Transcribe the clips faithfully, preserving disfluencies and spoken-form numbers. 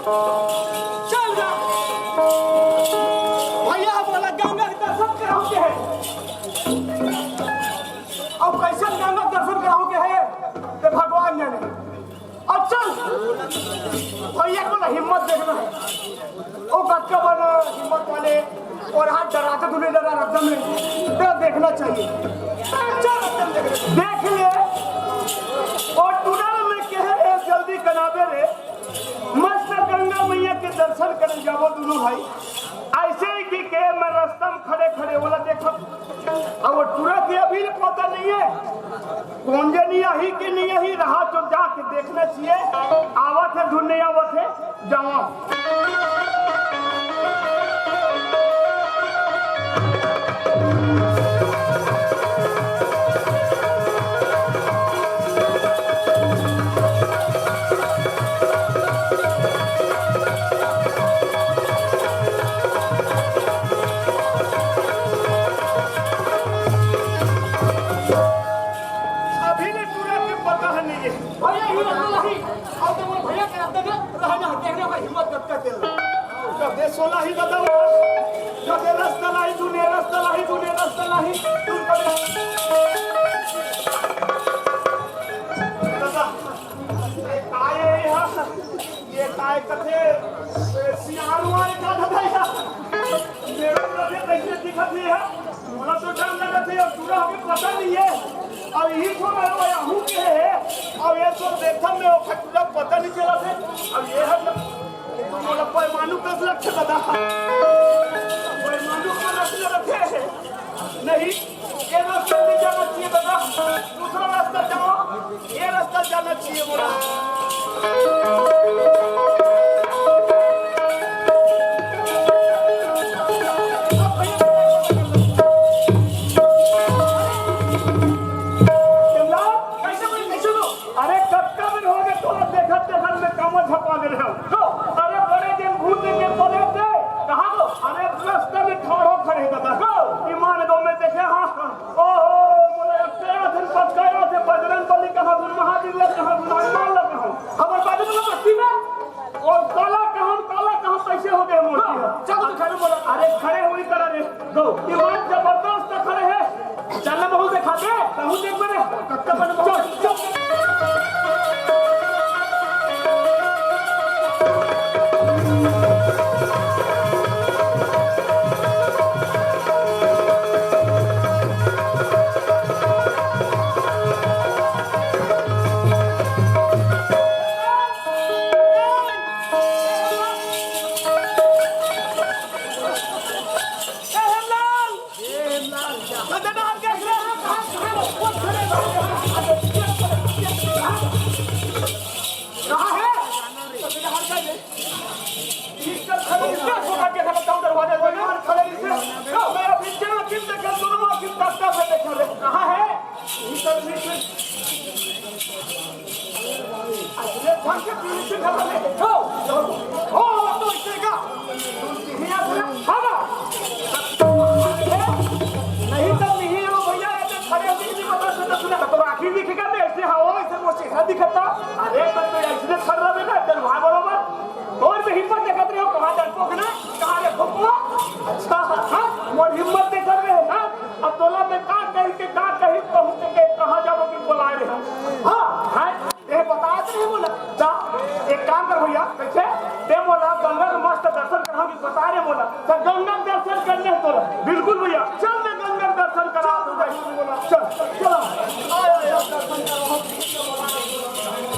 चल जा। भैया, मोला गंगा के दर्शन कराहूं के हे। अब कैसे गंगा के दर्शन कराहूं के हे, ते भगवान जाने। अब चल। भैया, मोला हिम्मत देखना हे। ओ कतका बड़ा हिम्मत वाले, अउ हाथ डराते दुले डरा रद्दम में। तो देखना चाहिए। चल, देख ले। अउ टूरा में कहे, "ए, जल्दी कनाबे रे।" मस्त गंगा मैया के दर्शन करे जाबो दुनों भाई। अइसे ही कि के मैं रस्ता में खड़े खड़े ओला देखब। अब ओ टूरा के अभी ले पता नइ हे, कोन जनी आही कि नइ आही, रहा तो जाके देखना चाहिए। आवत हे धुन नइ आवत हे, जावा। अभी ले टूरा के पता हे नइ हे। भैया, ये रस्ता लाही। अउ तो मोर भैया के रस्ता दे, रहा ना, देखने भाई हिम्मत कतका तेल। जब दे सोला ही बता, जब दे रस्ता लाही, तू ने रस्ता लाही, तू ने रस्ता लाही, तू कभी दादा, ये काय हे यार? ये काय कथे? ए, सियार वाले का दादा यार? मेरे को तो ये कैसे दिखत हे यार? मोला तो डर लगत हे, अब टूरा हमें पता नइ हे। अब यही छोड़ा है भाई, आहू के हे। अब ये तो देखम में ओखर टूरा पता नइ चलत हे। अब ये हम, ये तो मोला परमाणु कस लगथे दादा। परमाणु कस लगथे। नहीं, ये रस्ता नइ जाना चाहिए दादा, दूसरा रस्ता जावा, ये रस्ता जाना चाहिए बोला। कैसे बोले, कैसे बोले? अरे, कतका दिन हो गे तोला देखत देखत में कमर झपा गे रहेंव। अरे, बड़े दिन घूम के परे थे। कहाँ गो? अरे, रस्ता में ठाढ़ो खड़े दादा। ईमान गो में देखे, हाँ, हाँ। ओहो, बोले, अब तेरा दिन पक्का याद है, बजरंग बली कहाँ, महावीर कहाँ, हनुमान कहाँ। हमर बाजू में बस्ती में। अउ काला कहाँ, काला कहाँ, कैसे हो गे मोर? हाँ, चल, तू खड़े बोला। अरे, खड़े हुई करा रे। गो, ईमान जबरदस्त खड़े हे। चल ना, बहुत दिखाते, बहुत देख मेरे। कब तक बने, चल, चल। कहाँ है? अरे, ढंग के पीछे खड़ा है। हो, हो, तो इसे का? तुम किसी ने अपना खाना? नहीं तो नहीं हो भैया, ऐसे खड़े होके नहीं बता सकते, सुना तो आखिर नहीं खिका दे, ऐसे हवा में से वो चेहरा दिखता। अरे, तो तू ऐसे खड़ा रहे ना, तेरे भाई बराबर। और भी हिम्मत देखत रहे हो, कहाँ डरपोक ना, कहाँ रे फुकवा? अच्छा, हाँ, मोर हिम्मत देखत रहे, हाँ? अब तोला मैं का कही के, का कही, कहूँ के, के, कहाँ जाबो कि बोलाए रहे हो? हाँ, हाँ। ए, बता तो नहीं बोला। जा, एक काम कर भैया, कैसे? ते बोला, गंगा के मस्त दर्शन कराओ कि बता रे बोला। तो गंगा के दर्शन करने हैं तोला। बिल्कुल भैया, चल मैं गंगा के दर्शन करा दूँ भाई। चल, चल।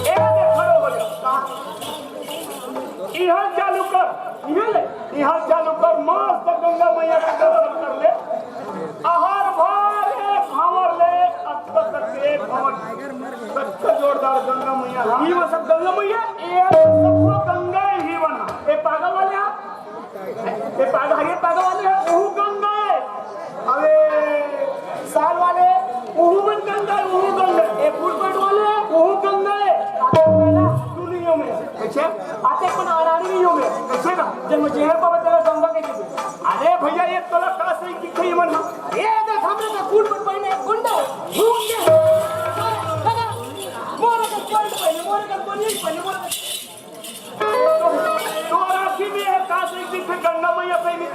ए, देख, खड़ो हो जा। इहाँ चालू कर, इहाँ ले, इहाँ चालू कर, मस्त गंगा मैया के दर्शन कर ले। अहर भर एक भंवर ले, अतका तक एक भंवर। कतका जोरदार गंगा मैया, हाँ। ई वो सब गंगा मैया, ये सब वो गंगा ही बना। ए पागल वाले, हाँ। ए पागल, ये पागल वाले, हाँ, वो गंगा है। अबे, साल वाले, उहू मन गंगा है, उहू गंगा है। ए फूल पेंट वाले, उहू गंगा है। आते हैं ना, दुनिया में। कैसे? आते हैं, पण आरानी नहीं होंगे। कैसे ना? जब मुझे है, बाबा, तेरा गंगा के दीदी। अरे भैया, ये तोला का सही दिखे, ये मन। अरे, देख, हमरे तो फूल पेंट पहने, गुंडा, भूत के। मोरे का कोई नहीं पहने, मोरे का कोई नहीं पहने, मोरे का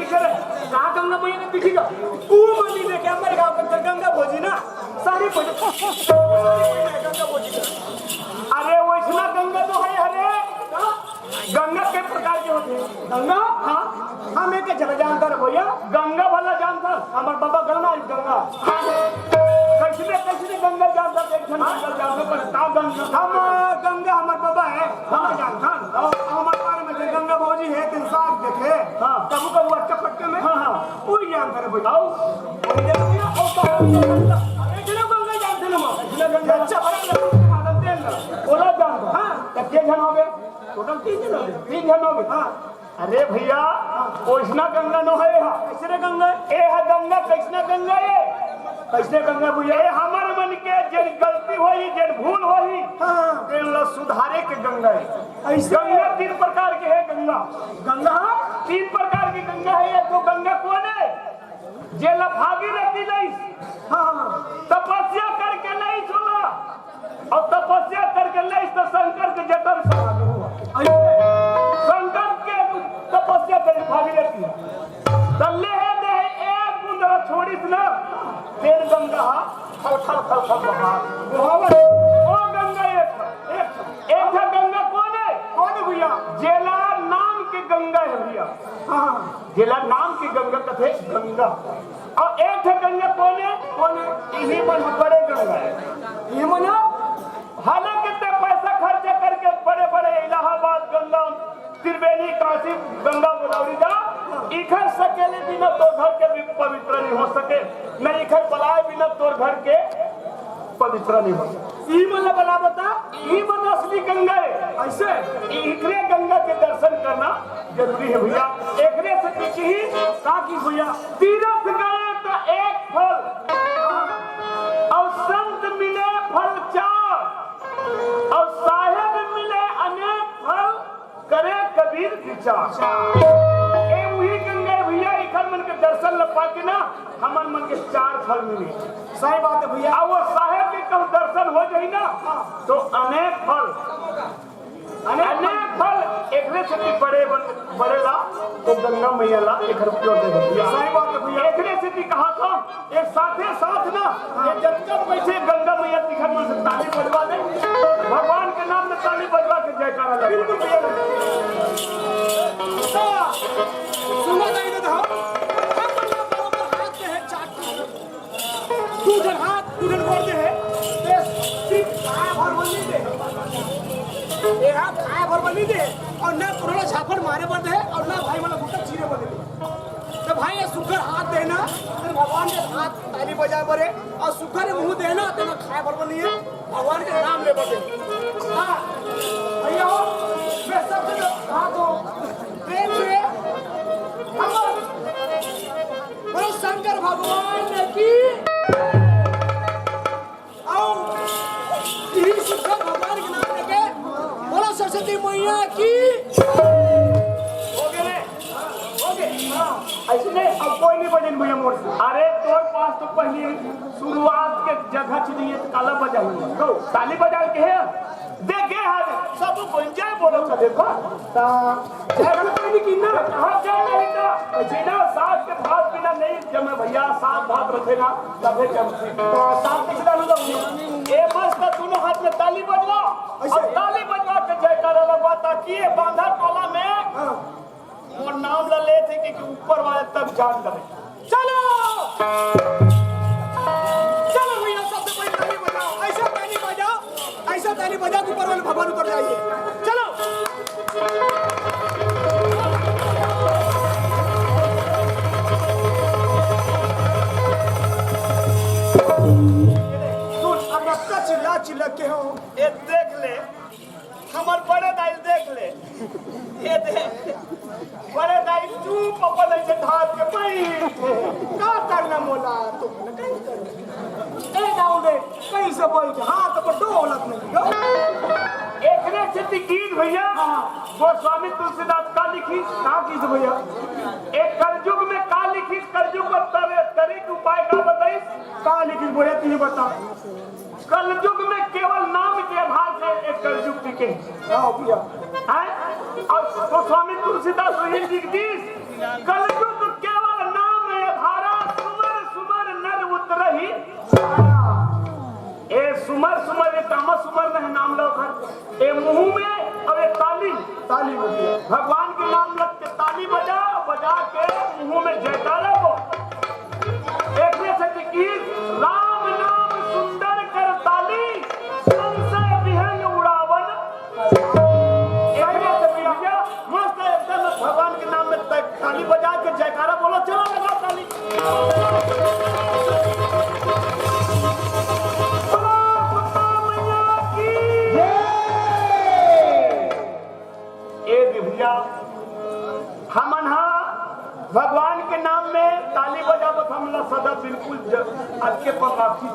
चले, का गंगा मैया के दिखी गा? वो मंदिर में क्या मर गंगा भौजी ना, सारी भौजी, सारी भौजी गंगा भौजी का। अरे, वैसना गंगा तो है, अरे। गंगा के प्रकार के होथे? गंगा? हाँ। हम एक जगह जानथन भैया। गंगा भला जानथन? हमर बाबा गंगा, गंगा। हाँ। कैसे, कैसे गंगा जानथन? एक ठन गंगा जानथन, पर का गंगा? हम, गंगा हमर बाबा है, हम जानथन। और हमर बारे में जे गंगा भौजी है, तेन साग देखे। हाँ। कभू कभू अटके पटके में। हाँ, हाँ। वही जानथन भैया। आओ। वही जानथन, आओ तो। अरे, चलो गंगा जानथन हम। चलो गंगा। अच्छा, बड़ा गंगा जानथन। ओला जानथन। हाँ। तो के झन हो गए? टोटल तीन झन हो गए। तीन झन हो गए। हाँ। अरे भैया, ओइसना गंगा नो है हा। कैसने गंगा? ए हा गंगा, कैसना गंगा ए? कैसने गंगा भैया? ए हमर मन के जेन गलती होही, जेन भूल होही, हाँ। तेन ला सुधारे के गंगा ए। ऐसे? गंगा तीन प्रकार के है गंगा। गंगा? तीन प्रकार के गंगा है। एक तो गंगा कौन है? जेला भागीरथी लइस, हाँ। तपस्या करके लइस ओला, अउ तपस्या करके लइस त शंकर के जटा में समा गे। अइसे? शंकर के तपस्या करे भागीरथी, त लेहे देहे एक बूंद ला छोड़िस ना, तेन गंगा हा खल खल खल खल बहा। बहावत। ओ गंगा एक, एक, एक ठा गंगा कौन है? कौन है भैया? जेला नाम के गंगा है भैया। हाँ। जेला नाम के गंगा कथे गंगा। अउ एक ठे गंगा कोन हे? कोन हे? इही मन ह बड़े गंगा हे। इही मन ह? हालांकि ते पैसा खर्चा करके बड़े-बड़े इलाहाबाद गंगा, त्रिवेणी, काशी गंगा गोदावरी जा, इखर सकेले बिना तोर घर के भी पवित्र नहीं हो सके, न इखर बलाय बिना तोर घर के पवित्र नहीं हो। ई मन ला बला बता, ई मन असली गंगा हे। अइसे? इकरे गंगा के दर्शन करना जरूरी हे भैया। एकरे से किही का की भैया, तीरथ गए त एक फल, अउ संत मिले फल चार, अउ साहेब मिले अनेक फल, करे कबीर विचार। ए उही गंगा हे भैया, इखर मन के दर्शन ल पाके ना हमन मन के चार फल मिले। सही बात हे भैया। अउ वो साहेब के कहूँ दर्शन हो जाही ना, हाँ। तो अनेक फल, अनेक अनेक फल एकरे सेती बड़े बन-, बड़े ला, तो गंगा मैया ला एखर उपयोग दे भैया। सही बात हे भैया। एकरे सेती कहा था, एक साथे साथ ना, ये जतका पैसे गंगा मैया दिखत मन से ताली बजवा दे, भगवान के नाम में ताली बजवा के जयकारा लगा। बिल्कुल भैया। सुनो नहीं तो हम, हम बराबर हाथ में है चार। दू झन हाथ, दू झन गोड़ दे हे, ते सिर्फ खाए भर बर नइ दे। ए हाथ खाए भर बर नइ दे, अउ ना कोनो ला झापड़ मारे बर दे, अउ ना भाई मन ला गुट्टा चीरे बर दे। त भाई, ये सुग्घर हाथ दे ना, तेन भगवान के हाथ ताली बजाए बर हे, अउ सुग्घर मुँह दे ना, तेन खाए भर बर नइ हे, भगवान के नाम ले बर दे। हाँ, भैया हो, मैं सबसे हाथ हो, प्रेम से, हम बोलो शंकर भगवान की। आओ, यही शंकर भगवान के नाम लेके बोलो सरस्वती मैया की। हो गए रे? हो गए? हाँ। अइसने अब कोई नहीं बजन भैया मोर से। अरे तोर पास तो पहली शुरुआत के जगह चीज ये काला बजा हुआ। ताली बजा के है। देखे हर सब कोई जय बोलो था, देखो। ता जय बोलो कोई नहीं किन्ना। हाँ, जय नहीं था। बिना साग के भात बिना नहीं जमे भैया, साग भात रखे ना, तबे जमती। तो साग कैसे डालू तो? ये बस का दोनों हाथ में ताली बजवा, ऐसे? और ताली बजवा के जयकारा लगवा, ताकि ये बांधा टोला में हाँ। मोर नाम ला लेथे कि, कि ऊपर वाले तक जान दे। चलो, चलो भैया, सबसे पहले ताली बजाओ, ऐसा ताली बजाओ, ऐसा ताली बजाओ कि ऊपर वाले भगवान उतर जाइए। चलो। सुन, अब अतका चिल्ला चिल्ला के हो। ये देख ले, हमर बड़े दाई देख ले। ये देख, बड़े दाई चुप अपन ऐसे ढाक के बैठ। का करना मोला, तो कहीं करना। ए दाऊ रे, कहीं से बैठ, हाथ पर दौलत नहीं हो। एकरे सेती गीत भैया, हाँ। गोस्वामी तुलसीदास का लिखिस, का किस भैया? एक कलयुग में का लिखिस, कलयुग को तरे, तरे के उपाय का बताइस? का लिखिस भैया, तू ही बता। कलयुग में केवल नाम के आधार से एक कलयुग टिके हे। हाँ भैया। हैं? अउ गोस्वामी तुलसीदास वही लिख दिस, कलयुग केवल नाम आधारा, सुमर सुमर नर उतरही। ए सुमर सुमर, ए कामा सुमर नहीं नाम लो घर। ए मुंह में अउ ए ताली। ताली बजा। भगवान के नाम लग के ताली बजा, बजा के मुंह में जयकारा बोल। एकरे से कि राम नाम सुंदर कर ताली, संशय विहंग उड़ावन। एकरे से भैया, मस्त एकदम भगवान के नाम में त-, ताली बजा के जयकारा बोलो, चलो लगा ताली। बोलो दुर्गा मैया की। ए भैया, हमन हा भगवान के नाम में ताली बजाबो त हमला सदा बिल्कुल ज-, अतके पर राखी।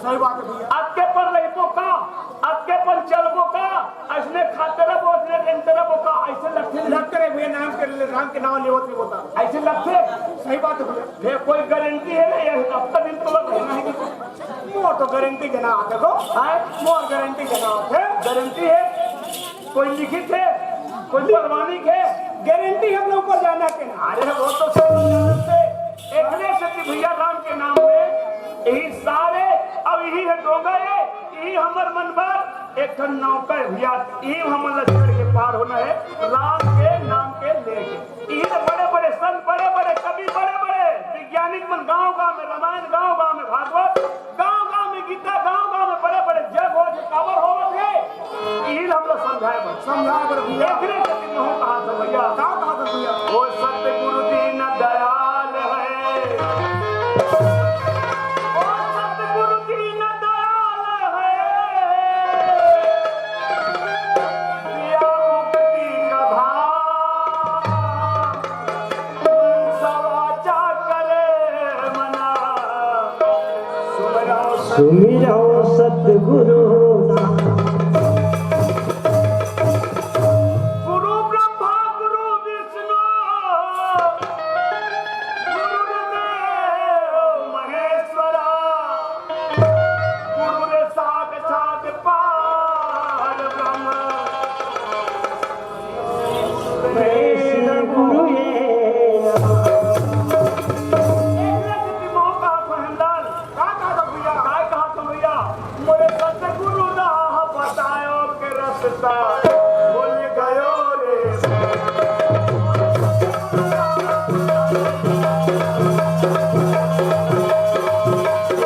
सही बात हे भैया। अतके पर रहिबो का, अतके पर चलबो का, अइसने खाते रहिबो, अइसने रेंगते रहिबो का, अइसे लगथे। लगथे रे भैया, नाम के, राम के नाम लेवत रहिबो त। अइसे लगथे। सही बात हे भैया। फेर कोई गारंटी हे रे, ये हफ्ता दिन तो रहना हे कि? मोर तो गारंटी देना आथे गो। हैं? मोर गारंटी देना आथे। गारंटी हे? कोई लिखित हे, कोई प्रमाणिक हे? गारंटी हमला ऊपर जाना के ना। अरे वो तो सब जानत हे। एकरे से कि भैया राम के नाम में यही सारे, अब यही हे डोंगा हे, यही हमर मन भर एक ठन नौका हे भैया, यही हमन ला चढ़ के पार होना हे राम के नाम के लेके। यही तो बड़े बड़े संत, बड़े बड़े कवि, बड़े बड़े वैज्ञानिक मन गांव गांव में रामायण, गांव गांव में भागवत, गांव गांव में गीता, गांव गांव में बड़े बड़े जग होत हे, काबर होवत हे? इही ल हमला समझाए बर। समझाए बर भैया। एकरे सेती महूं कहाथंव भैया। का कहाथस भैया? ओ सतगुरु दीन दयाल हे। ओ सतगुरु दीन दयाल हे। दिया मुक्ति का भाव। सुमिरौ सतगुरु नाम। गुरु ब्रह्मा गुरु विष्णु गुरुर्देव महेश्वरा। गुरुर्साक्षात् परब्रह्म। कृष्ण गुरु ये नमः। एकरे सेती महूं कहाथंव भैया। का कहाथंव भैया? मोरे सतगुरु राह बतायो के रस्ता भूल गयो रे।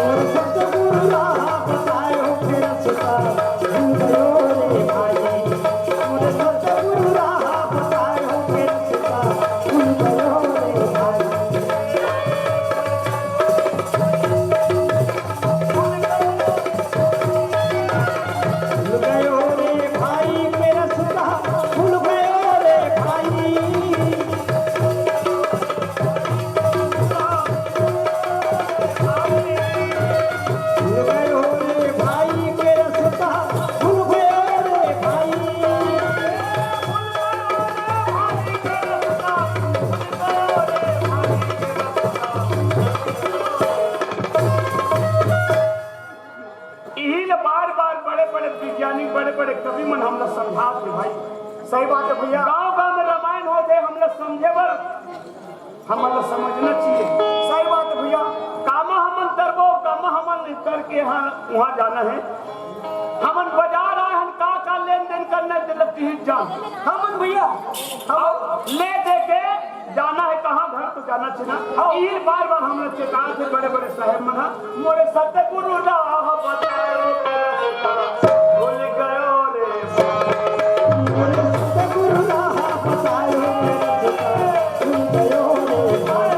मोरे सतगुरु राह बतायो के रस्ता भूल गयो रे भाई। मोरे सतगुरु राह बतायो के रस्ता भूल गयो रे भाई। भूल गयो रे भाई के रस्ता, भूल गयो रे भाई। भूल गयो रे भाई के रस्ता, भूल गयो रे भाई। इही ल बार-बार बड़े-बड़े वैज्ञानिक, बड़े-बड़े कवि मन हमला समझात हे भाई। सही बात हे भैया। गांव-गांव में रामायण होत हे, हमला समझे बर हमन ला समझना चाहिए। सही बात हे भैया। कामा हमन करबो, कामा हमन करके यहाँ, वहाँ जाना हे। हमन बाजार आए हन, का-का लेन-देन करना हे, तेला तिही जान। हमन भैया, हम ले दे के जाना हे, कहाँ घर तो जाना चाहिए ना। हाँ। ये बार-बार हमला चेताथे बड़े-बड़े साहेब मन ह, मोरे सतगुरु राह बतायो के रस्ता भूल गयो रे। मोरे सतगुरु राह बतायो के रस्ता भूल गयो रे भाई।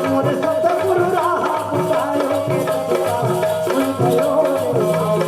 मोरे सतगुरु राह बतायो के रस्ता भूल गयो रे भाई।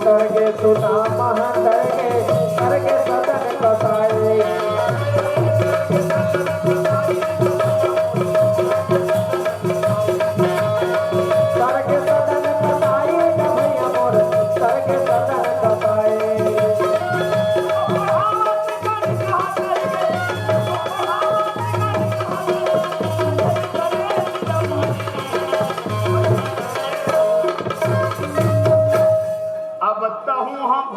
करके सुदामा, करके, करके सदन कसाई। करके सदन कसाई, भैया मोर, करके सदन कसाई। अब तहूँ हम